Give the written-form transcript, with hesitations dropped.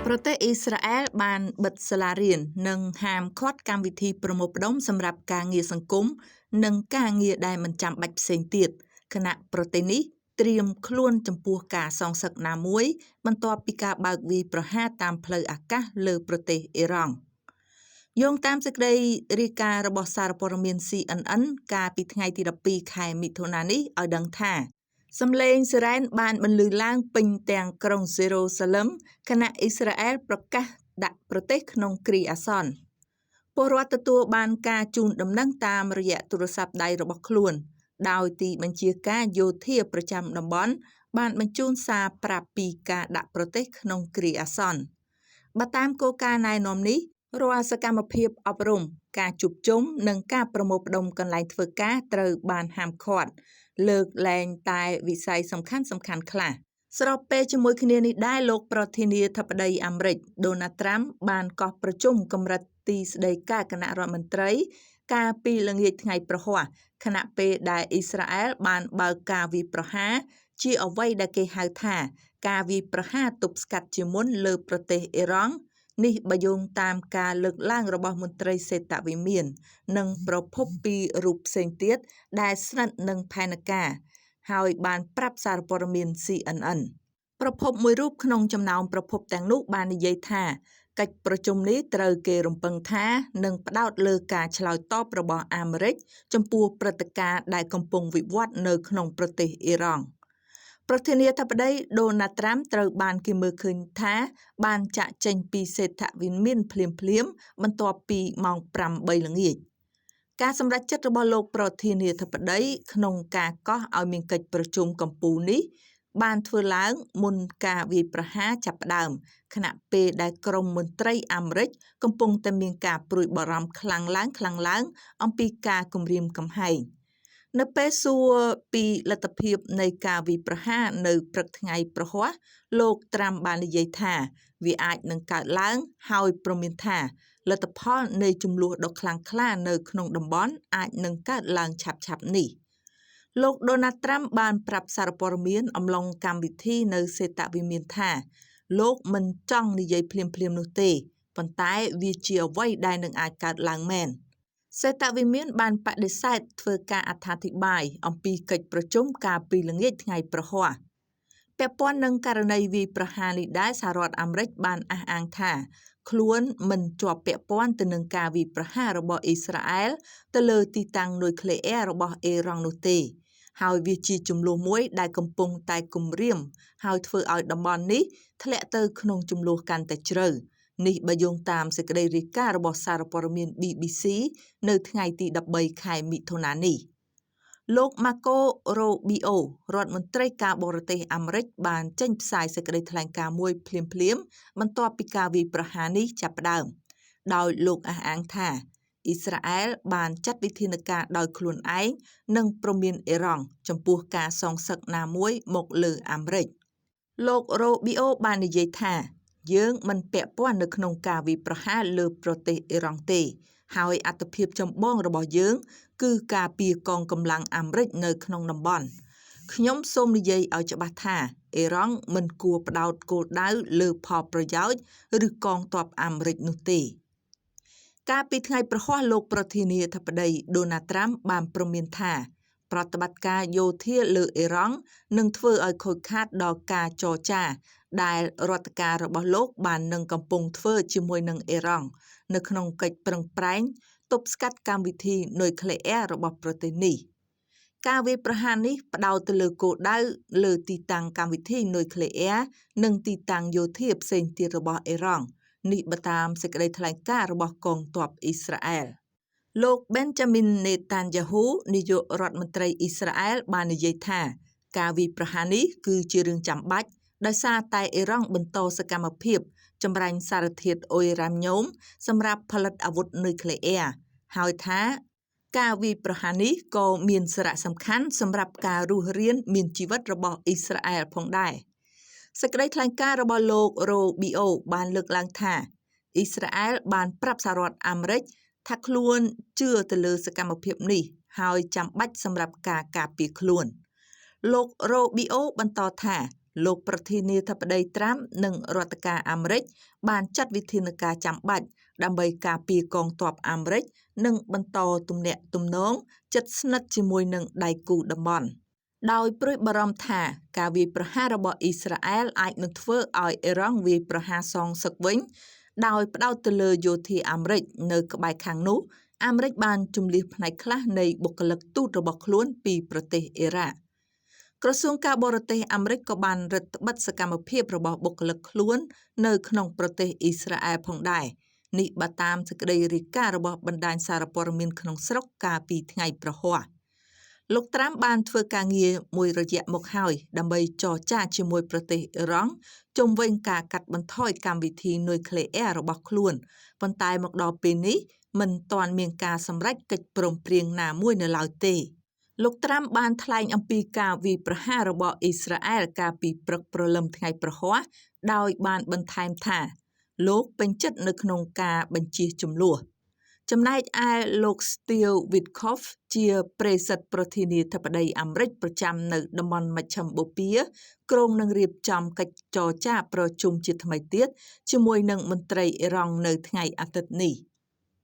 ប្រទេសអ៊ីស្រាអែលបានបិទសាលារៀន និងហាមឃាត់កម្មវិធីប្រមូលផ្តុំសម្រាប់ការងារសង្គម និងការងារដែលមិនចាំបាច់ផ្សេងទៀត ខណៈប្រទេសនេះត្រៀមខ្លួនចំពោះការសងសឹកណាមួយ បន្ទាប់ពីការបើកវាយប្រហារតាមផ្លូវអាកាសលើប្រទេសអ៊ីរ៉ង់។ យោងតាមសេចក្តីរាយការណ៍របស់សារព័ត៌មាន CNN កាលពីថ្ងៃទី12ខែមិថុនានេះឲ្យដឹងថា សំឡេងស៊ីរ៉ែនបានបន្លឺឡើងពេញទាំងក្រុងសេរូសាឡឹម ខណៈអ៊ីស្រាអែលប្រកាសដាក់ប្រទេសក្នុងគ្រាអាសន្ន។ ពលរដ្ឋទទួលបានការជូនដំណឹងតាមរយៈទូរស័ព្ទដៃរបស់ខ្លួន ដោយទីបញ្ជាការយោធាប្រចាំតំបន់បានបញ្ជូនសារប្រាប់ពីការដាក់ប្រទេសក្នុងគ្រាអាសន្ន។ បើតាមគោលការណ៍ណែនាំនេះ រាល់សកម្មភាពអប់រំ ការជួបជុំ និងការប្រមូលផ្តុំកន្លែងធ្វើការត្រូវបានហាមឃាត់ លើកលែងតែវិស័យសំខាន់ៗខ្លះ។ ស្របពេលជាមួយគ្នានេះដែរ លោកប្រធានាធិបតីអាមេរិក ដូណាល់ ត្រាំ បានកោះប្រជុំកម្រិតទីស្តីការគណៈរដ្ឋមន្ត្រី កាលពីល្ងាចថ្ងៃព្រហស្បតិ៍ ខណៈពេលដែលអ៊ីស្រាអែលបានបើកការវាយប្រហារជាអ្វីដែលគេហៅថា ការវាយប្រហារទប់ស្កាត់ជាមុនលើប្រទេសអ៊ីរ៉ង់ នេះបើយោងតាមការលើកឡើងរបស់មន្ត្រីសេតវិមាន និងប្រភពពីររូបផ្សេងទៀតដែលស្និទ្ធនឹងផែនការ ហើយបានប្រាប់សារព័ត៌មាន CNN។ ប្រភពមួយរូបក្នុងចំណោមប្រភពទាំងនោះបាននិយាយថា កិច្ចប្រជុំនេះត្រូវគេរំពឹងថានឹងផ្ដោតលើការឆ្លើយតបរបស់អាមេរិកចំពោះព្រឹត្តិការណ៍ដែលកំពុងវិវត្តនៅក្នុងប្រទេសអ៊ីរ៉ង់។ ប្រធានាធិបតីដូណាល់ ត្រាំ ត្រូវបានគេមើលឃើញថាបានចាកចេញពីសេតវិមានភ្លាមៗបន្ទាប់ពីម៉ោង8ល្ងាច។ ការសម្រេចចិត្តរបស់លោកប្រធានាធិបតីក្នុងការកោះឲ្យមានកិច្ចប្រជុំកំពូលនេះបានធ្វើឡើងមុនការវាយប្រហារចាប់ផ្ដើម ខណៈពេលដែលក្រុមមន្ត្រីអាមេរិកកំពុងតែមានការព្រួយបារម្ភខ្លាំងឡើងៗអំពីការគំរាមកំហែង។ នៅពេលសួរពីលទ្ធភាពនៃការវាយប្រហារនៅព្រឹកថ្ងៃព្រហស្បតិ៍ លោកត្រាំបាននិយាយថាវាអាចនឹងកើតឡើង ហើយព្រមានថាលទ្ធផលនៃជម្លោះដ៏ខ្លាំងក្លានៅក្នុងតំបន់អាចនឹងកើតឡើងឆាប់ៗនេះ។ លោកដូណាល់ ត្រាំ បានប្រាប់សារព័ត៌មានអំឡុងកម្មវិធីនៅសេតវិមានថា លោកមិនចង់និយាយភ្លាមៗនោះទេ ប៉ុន្តែវាជាអ្វីដែលនឹងអាចកើតឡើងមែន។ សេតវិមានបានបដិសេធធ្វើការអត្ថាធិប្បាយអំពីកិច្ចប្រជុំកាលពីល្ងាចថ្ងៃព្រហស្បតិ៍។ ពាក់ព័ន្ធនឹងករណីវាយប្រហារនេះដែរ សហរដ្ឋអាមេរិកបានអះអាងថា ខ្លួនមិនជាប់ពាក់ព័ន្ធទៅនឹងការវាយប្រហាររបស់អ៊ីស្រាអែលទៅលើទីតាំងនុយក្លេអ៊ែររបស់អ៊ីរ៉ង់នោះទេ ហើយវាជាជម្លោះមួយដែលកំពុងតែគំរាម ហើយធ្វើឲ្យតំបន់នេះធ្លាក់ទៅក្នុងជម្លោះកាន់តែជ្រៅ។ នេះបើយោងតាមសេចក្តីរាយការណ៍របស់សារព័ត៌មាន BBC នៅថ្ងៃទី13ខែមិថុនានេះ។ លោកម៉ាកូ រ៉ូប៊ីអូ រដ្ឋមន្ត្រីការបរទេសអាមេរិកបានចេញផ្សាយសេចក្តីថ្លែងការណ៍មួយភ្លាមៗបន្ទាប់ពីការវាយប្រហារនេះចាប់ផ្ដើម ដោយលោកអះអាងថាអ៊ីស្រាអែលបានចាត់វិធានការដោយខ្លួនឯង និងព្រមានអ៊ីរ៉ង់ចំពោះការសងសឹកណាមួយមកលើអាមេរិក។ លោករ៉ូប៊ីអូបាននិយាយថា យើងមិនពាក់ព័ន្ធនៅក្នុងការវាយប្រហារលើប្រទេសអ៊ីរ៉ង់ទេ ហើយអាទិភាពចម្បងរបស់យើង គឺការពារកងកម្លាំងអាមេរិកនៅក្នុងតំបន់។ ខ្ញុំសូមនិយាយឲ្យច្បាស់ថា អ៊ីរ៉ង់មិនគួរផ្ដោតគោលដៅលើផលប្រយោជន៍ឬកងទ័ពអាមេរិកនោះទេ។ កាលពីថ្ងៃព្រហស្បតិ៍ លោកប្រធានាធិបតីដូណាល់ ត្រាំ បានព្រមានថា ប្រតិបត្តិការយោធាលើអ៊ីរ៉ង់នឹងធ្វើឲ្យខូចខាតដល់ការចរចាដែលរដ្ឋការរបស់លោកបាននឹងកំពុងធ្វើជាមួយនឹងអ៊ីរ៉ង់នៅក្នុងកិច្ចប្រឹងប្រែងទប់ស្កាត់កម្មវិធីនុយក្លេអ៊ែររបស់ប្រទេសនេះ។ ការវាយប្រហារនេះផ្ដោតទៅលើគោលដៅលើទីតាំងកម្មវិធីនុយក្លេអ៊ែរនិងទីតាំងយោធាផ្សេងទៀតរបស់អ៊ីរ៉ង់ នេះបើតាមសេចក្តីថ្លែងការណ៍របស់កងទ័ពអ៊ីស្រាអែល។ លោកបេនចាមីន នេតានយ៉ាហ៊ូ នាយករដ្ឋមន្ត្រីអ៊ីស្រាអែលបាននិយាយថា ការវាយប្រហារនេះគឺជារឿងចាំបាច់ដោយសារតែអ៊ីរ៉ង់បន្តសកម្មភាពចម្រាញ់សារធាតុអ៊ុយរ៉ាញ៉ូមសម្រាប់ផលិតអាវុធនុយក្លេអ៊ែរ ហើយថាការវាយប្រហារនេះក៏មានសារៈសំខាន់សម្រាប់ការរស់រានមានជីវិតរបស់អ៊ីស្រាអែលផងដែរ។ សេចក្តីថ្លែងការណ៍របស់លោករ៉ូប៊ីអូបានលើកឡើងថា អ៊ីស្រាអែលបានប្រាប់សហរដ្ឋអាមេរិកថាខ្លួនជឿទៅលើសកម្មភាពនេះ ហើយចាំបាច់សម្រាប់ការការពារខ្លួន។ លោករ៉ូប៊ីអូបន្តថា លោកប្រធានាធិបតីត្រាំ និងរដ្ឋការអាមេរិកបានចាត់វិធានការចាំបាច់ដើម្បីការពារកងទ័ពអាមេរិក និងបន្តទំនាក់ទំនងជិតស្និទ្ធជាមួយនឹងដៃគូតំបន់។ ដោយព្រួយបារម្ភថាការវាយប្រហាររបស់អ៊ីស្រាអែលអាចនឹងធ្វើឲ្យអ៊ីរ៉ង់វាយប្រហារសងសឹកវិញ ដោយផ្ដោតទៅលើយោធាអាមេរិកនៅក្បែរខាងនោះ អាមេរិកបានជម្លៀសផ្នែកខ្លះនៃបុគ្គលិកទូតរបស់ខ្លួនពីប្រទេសអ៊ីរ៉ាក់។ ក្រសួងការបរទេសអាមេរិកក៏បានរឹតត្បិតសកម្មភាពរបស់បុគ្គលិកខ្លួននៅក្នុងប្រទេសអ៊ីស្រាអែលផងដែរ នេះបើតាមសេចក្តីរាយការណ៍របស់បណ្ដាញសារព័ត៌មានក្នុងស្រុកកាលពីថ្ងៃព្រហស្បតិ៍។ លោកត្រាំបានធ្វើការងារមួយរយៈមកហើយដើម្បីចរចាជាមួយប្រទេសអ៊ីរ៉ង់ជុំវិញការកាត់បន្ថយកម្មវិធីនុយក្លេអ៊ែររបស់ខ្លួន ប៉ុន្តែមកដល់ពេលនេះមិនទាន់មានការសម្រេចកិច្ចព្រមព្រៀងណាមួយនៅឡើយទេ។ លោកត្រាំបានថ្លែងអំពីការវាយប្រហាររបស់អ៊ីស្រាអែលកាលពីព្រឹកព្រលឹមថ្ងៃព្រហស្បតិ៍ ដោយបានបន្ថែមថា លោកពេញចិត្តនៅក្នុងការបញ្ចៀសជម្លោះ។ ចំណែកឯលោក ស្ទៀវ វីតខុហ្វ ជាប្រេសិតប្រធានាធិបតីអាមេរិកប្រចាំនៅតំបន់មជ្ឈិមបូព៌ា គ្រោងនឹងរៀបចំកិច្ចចរចាប្រជុំជាថ្មីទៀតជាមួយនឹងមន្ត្រីអ៊ីរ៉ង់នៅថ្ងៃអាទិត្យនេះ។